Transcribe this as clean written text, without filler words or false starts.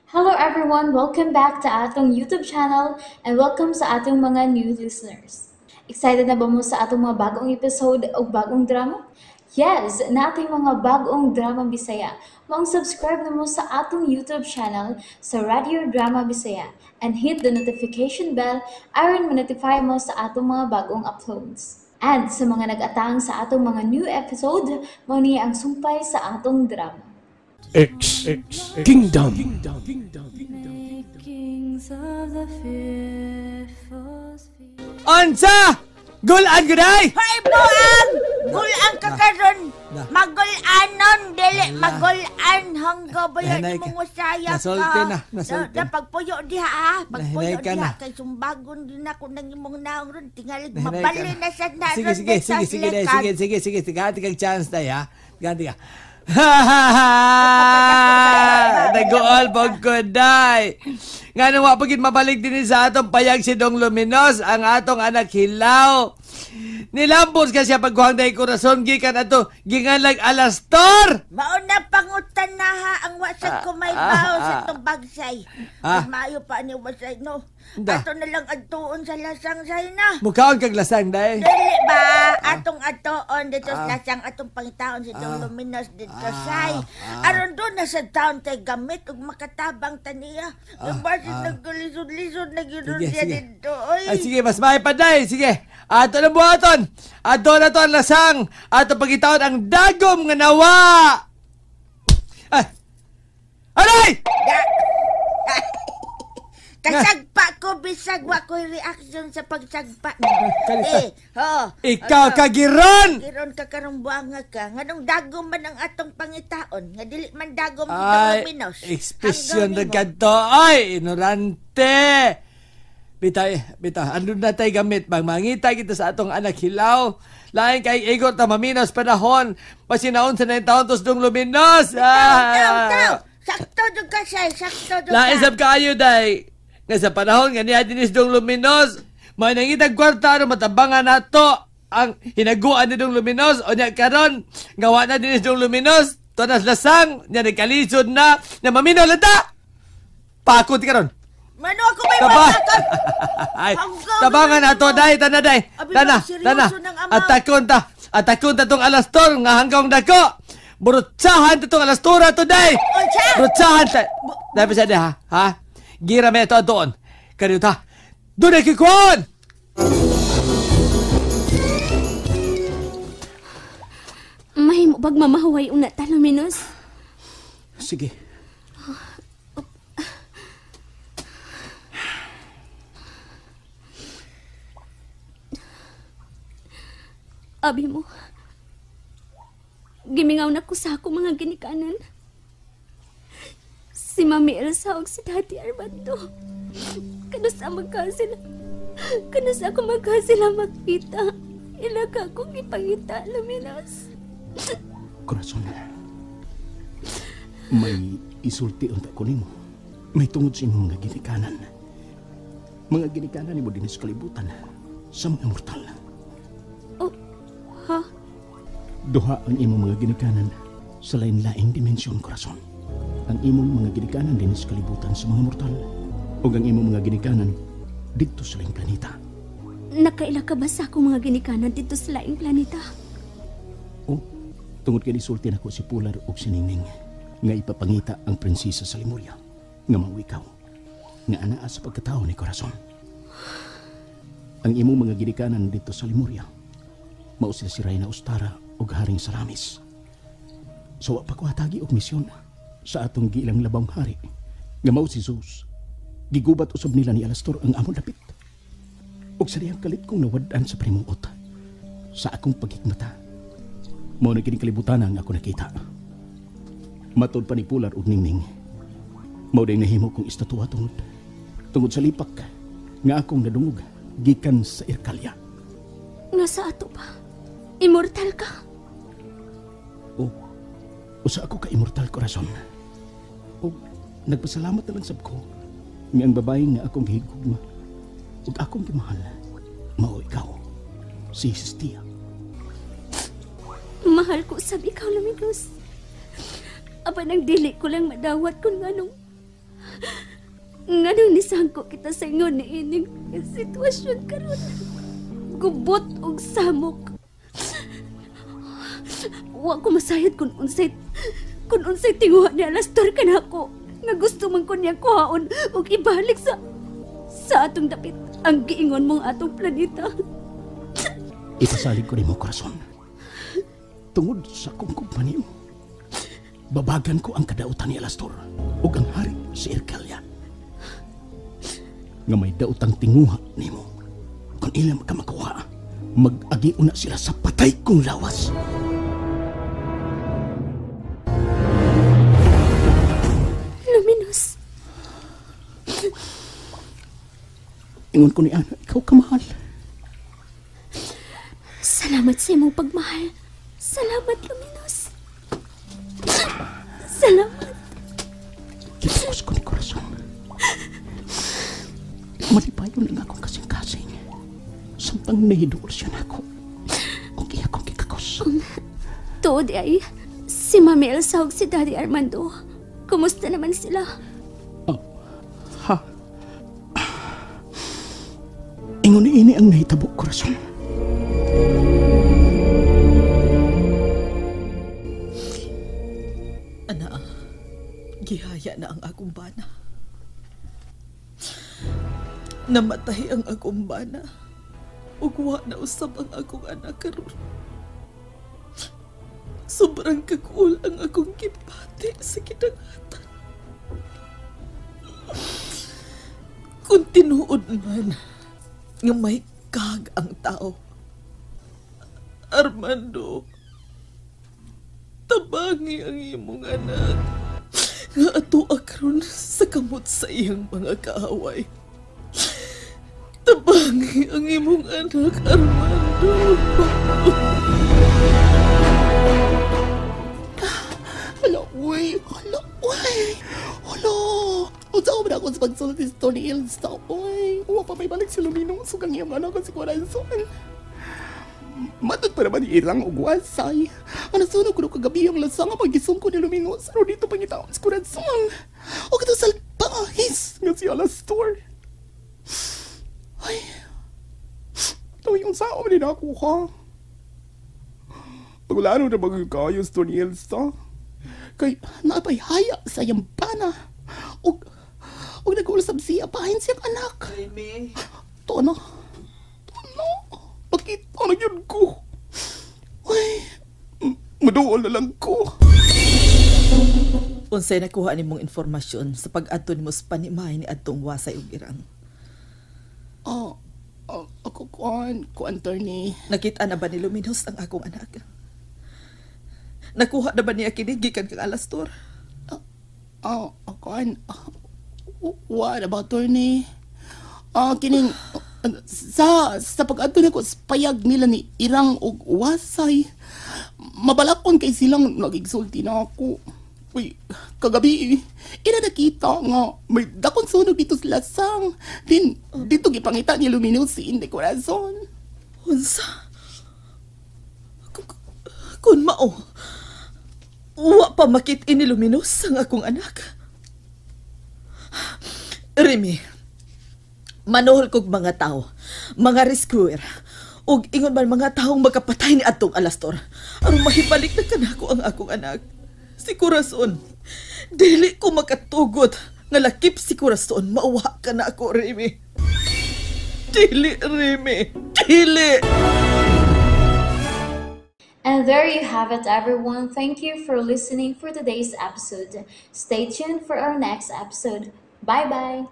Hello everyone! Welcome back to atong YouTube channel and welcome sa atong mga new listeners. Excited na ba mo sa atong mga bagong episode o bagong drama? Yes! Nating mga bagong drama Bisaya. Maong subscribe na mo sa atong YouTube channel sa Radio Drama Bisaya and hit the notification bell aron ma-notify mo sa atong mga bagong uploads. And sa mga nag-atang sa atong mga new episode, mao ni ang sumpay sa atong drama. X Kingdom. Kings of the fearful sphere. Unsa! Gulan guday! Hoy, buang! Gulan ka karon. Magulanon dili magulan hangga ba yan Nahinay ka. imong usaya ka. Nasulti na, nasulti. Na, pagpuyo diha ha, pagpuyo Nahinay ka diha na. kay sumbagon din ako ng imong naong ron tingali Nahinay ka mabali na sad na Sige, ron sige, sa sige, sige, day, slikan. sige, sige, sige, sige, ganti kag chance day, ha? Ganti ka. Nagool pag ko, day. Nga nung wapagin mabalik din sa atong payag si Dong Luminos, ang atong anak hilaw. Nilambos ka siya pagkuhang day kurason, gikan ato, ginganlag alastor! Mao na pangutan na ha ang wasag ko may baho sa tubagsay. Ah. Mas maayo pa ni wasay no. Da. Ato na lang adtuon sa lasang say na. Mukhaon kag lasang, day. Dili ba? Atong atoon dito sa lasang atong pangitaon si Don Luminos dito say. Aron doon na sa town tay gamit ug makatabang taniya. Ah, Basin nagkalisod-lisod na gyud Sige, siya sige. dito. Oy. Ay, sige, mas may pa, day. Sige. Ato na buhaton. Ato na to ang lasang. Ato pagitaon ang dagom nga nawa. Ay! Aray! Kasagpa ko bisag wa ko'y reaction sa pagsagpa. Kalita. Eh, ho. Ikaw Ano? kagiron! Giron ka karong buanga ka. Nganong dagom man ang atong pangitaon? Nga dili man dagom si Don Ay, Luminos. ekspresyon na Hanggaw nimo. ganto. Ay, ignorante. Bita, bita, andun na tayo gamit. Bang mangita kita sa atong anak hilaw. Lain kay Igor ta maminos panahon. Pasinaon sa na taon tos dong luminos. Taw, taw, taw. Ah. Sakto jud ka siya, sakto jud Lain ka. sab kaayo day. Nga sa panahon nga niya dinis dong luminos, may nangitag kwarta aron matabangan nato ang hinaguan ni dong luminos o nya karon nga wa na dinis dong luminos tunas lasang nya nagkalisod na na maminaw lang ta. Pakot karon. Mano ako may Taba. bata Ay, Hanggaw tabangan naman nato mo. day tana day. Abi, Tana, seryoso tana. ng ama. Atakon ta. Atakon ta tong alastor nga hanggang dako. Burutsahan ta tong alastora to day. Unsa? Burutsahan ta. Dapat sa ha. Ha? Gira me to doon. Kaniyo ta. Doon ay kikuan! Mahimo bag mamahuway una ta, Luminos? Sige. Abi mo. Gimingaw na ko sa ako mga ginikanan. Si Mami Elsa ug si Daddy Armando. Kanus magka sila. Kanus ako magka sila makita. Ila ka akong ipangita, Luminos. Corazon. May isulti unta ko nimo. May tungod sa imong mga ginikanan. Mga ginikanan nimo dinhi sa kalibutan sa mga mortal. Oh, ha? Duha ang imong mga ginikanan sa lain-laing dimensyon, Corazon. Ang imong mga ginikanan dinhi sa kalibutan sa mga mortal ug ang imong mga ginikanan didto sa laing planeta. Nakaila ka ba sa akong mga ginikanan dito sa laing planeta? O, tungod kay nisulti nako si Pular ug si Ningning nga ipapangita ang prinsesa sa Lemuria nga mao ikaw nga anaa sa pagkatao ni Corazon. Ang imong mga ginikanan dito sa Lemuria mao sila si Reyna Ostara ug Haring Salamis. So wa pa ko hatagi og misyon sa atong giilang labang hari nga mao si Zeus. Gigubat usab nila ni Alastor ang among dapit. Ug sa diyang kalit kong nawad-an sa panimuot sa akong pagkikmata. Mao na kining kalibutan ang ako nakita. Matod pa ni Pular ug Ningning. Mao day nahimo kong estatwa tungod sa lipak nga akong nadungog gikan sa Irkalya. Nga sa ato pa. Immortal ka. O usa ako ka immortal, Corazon. O nagpasalamat na lang sab ko nga ang babae nga akong gihigugma ug akong gimahal mao ikaw, si Hestia. Mahal ko sab ikaw, Luminos. Apan ang dili ko lang madawat kung anong Nganong nisangko kita sa ingon ni ining sitwasyon karon. Gubot og samok. Wa ko masayod kung unsay tinguha ni Alastor kanako nga gusto man ko niya kuhaon ug ibalik sa atong dapit ang giingon mong atong planeta. Ipasalig ko nimo, Corazon. Tungod sa akong kumpanya, babagan ko ang kadautan ni Alastor ug ang hari si Erkalia. Nga may dautang tinguha nimo. Kung ilang ka makuha, mag-agi una sila sa patay kong lawas. Luminos. Ingon ko ni Ana, ikaw kamahal. Salamat sa imong pagmahal. Salamat, Luminos. Salamat. Gipos ko ni Corazon. Malipayon ang akong kasing-kasing. Samtang nahiduol siya na ako. Kung iya akong kikakos. Tuod ay, si Mami Elsa ug si Daddy Armando. Kumusta naman sila? Oh, ha? Ingon ni ini ang nahitabo, Corazon. Ana, gihaya na ang akong bana. Namatay ang akong bana. Ug wa na usab ang akong anak karon. Sobrang kakuol ang akong gipati sa kidangatan. Kung tinuod man nga may kag ang tao, Armando, tabangi ang imong anak nga ato karon sa kamot sa iyang mga kaaway. Tabangi ang imong anak, Armando. Hala, uy! Hala, uy! Hala! Unsa ko ba ako sa pagsulti sa Tony Elsa, uy? Uwa pa may balik si Luminos ug ang iyang anak si Corazon. Matod pa naman ni Irang og wasay. Ang nasunog ko kagabi ang lasang ang pagisungko ni Luminos. Pero dito pangitaon si Corazon. O kato salpahis nga si Alastor. Ay, ito yung sao man din ako, ha? Pagulano na bagay kayo, Tony Elsa. Kay naapay haya sa iyang bana. Og nag-ulasab siya, pahin siyang anak. Jaime. Ito na. Ito na. Bakit na yun ko? Ay, maduol na lang ko. Unsay nakuha nimong informasyon sa pag-adto nimo sa panimay ni adtong wasay ug Irang? Ako kuan, attorney. Nakita na ba ni Luminos ang akong anak? Nakuha na ba niya kini gikan kang Alastor? Kuan. What about attorney? Kining sa pag-adto nako sa payag nila ni Irang og Wasay. Mabalakon kay silang nagigsulti na ako. Uy, kagabi, ina nakita nga may dakong sunog dito sa lasang. Din, dito gipangita ni Luminos si Inday Corazon. Unsa? Kun mao, wa pa makit-in ni Luminos ang akong anak. Remy, manuhol kog mga tao, mga rescuer, ug ingon man mga taong magkapatay ni atong Alastor, aron mahibalik na kanako ang akong anak. Si Corazon, dili ko makatugot nga lakip si Corazon, mauwa ka na ako, Remy. Dili, Remy, dili! And there you have it, everyone. Thank you for listening for today's episode. Stay tuned for our next episode. Bye-bye!